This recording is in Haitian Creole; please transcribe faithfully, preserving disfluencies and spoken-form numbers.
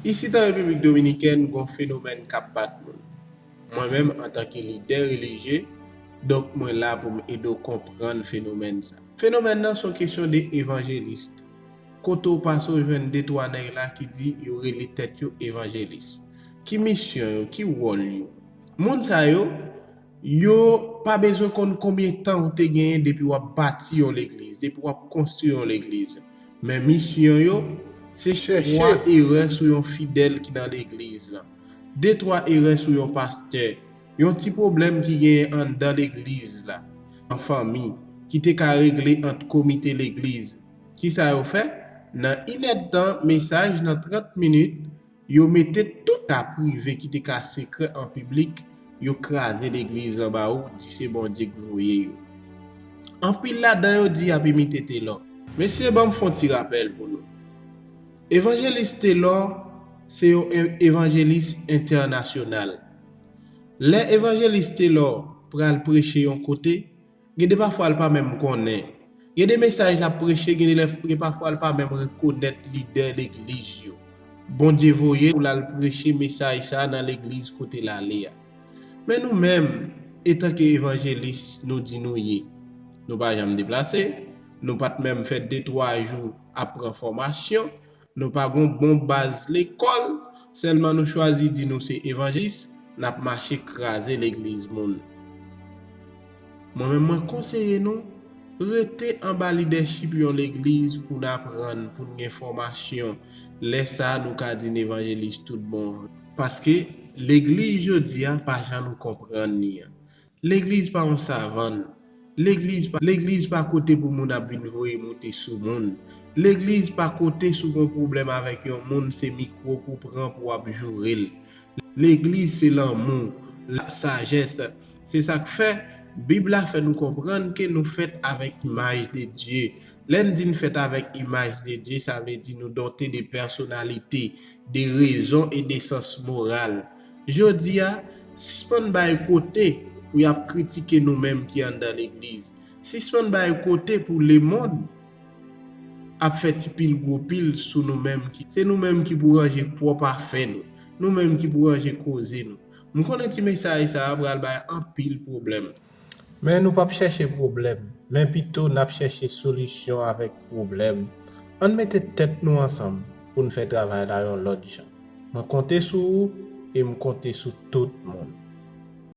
Isit an Repiblik Dominikèn, gon fenomèn k ap bat moun. Mwen menm, antanke lidè relijye, donk mwen la pou m ede w konprann fenomèn sa. Fenomèn nan se yon kesyon de evanjelis. Kote w pase, w jwenn de twa nèg la ki di yo rele tèt yo evanjelis. Ki misyon yo? Ki wòl yo? Moun sa yo, yo pa bezwen konn konbyen tan ou te genyen depi w ap bati yon legliz, depi w ap konstwi yon legliz. Men misyon yo, se twa erè sou yon fidèl ki nan legliz la. De twa erè sou yon pastè. Yon ti pwoblèm ki genyen anndan legliz la, an fanmi, ki te ka regle ant komite legliz. Kisa yo fè? Nan inèdtan mesaj, nan trant minit, yo mete tout ka prive ki te ka sekrè an piblik, yo kraze legliz anba ou, di se Bondye k voye yo. Anpil ladan yo di y ap imite Telò. Mesye, ban m fè yon ti rapèl pou nou. Evanjelis Telò se yon e- evanjelis entènasyonal. Lè evanjelis Telò pral preche yon kote, gen de pafwa l pa menm konnen. Gen de mesaj l ap preche, gen de lè, gen pafwa l pa menm rekonèt lidè legliz yo. Bondye voye l pou l al preche mesaj sa a nan legliz kote l ale a. Men nou menm, etanke evanjelis, nou di nou ye. Nou pa janm deplase, nou pa t menm fè de twa jou ap pran fòmasyon, nou pa gon bon baz lekòl, sèlman nou chwazi di nou se evanjelis, n ap mache kraze legliz moun. Mwen menm, mwen konseye nou, rete anba lidèchip yon legliz pou n aprann, pou n gen fòmasyon. Lè sa a, nou ka di n evanjelis tout bon vre. Paske legliz jodi a pa jan nou konprann li an. Legliz pa yon savann. Legliz pa, legliz pa kote pou moun ap vin voye moute sou moun. Legliz pa kote si w gen yon pwoblèm avèk yon moun, se mikwo pou w pran pou w ap joure l. Legliz se lanmou, la sajès. Se sa k fè Bib la fè nou konprann ke nou fèt avèk imaj de Dye. Lè n di n fèt avèk imaj de Dye, sa vle di nou dote de pèsonalite, de rezon e de sans moral. Jodi a, sispann bay kote pou y ap kritike nou menm ki anndan legliz. Sispann bay kote pou lemonn ap fè ti pil gwo pil sou nou menm ki, se nou menm ki pou ranje pwòp afè nou, nou menm ki pou ranje koze nou. M konnen ti mesaj sa a pral bay anpil pwoblèm. Men nou p ap chèche pwoblèm, men pito n ap chèche solisyon avèk pwoblèm. Ann mete tèt nou ansanm pou n fè travay la yon lòt jan. Mwen konte sou ou e m konte sou tout moun.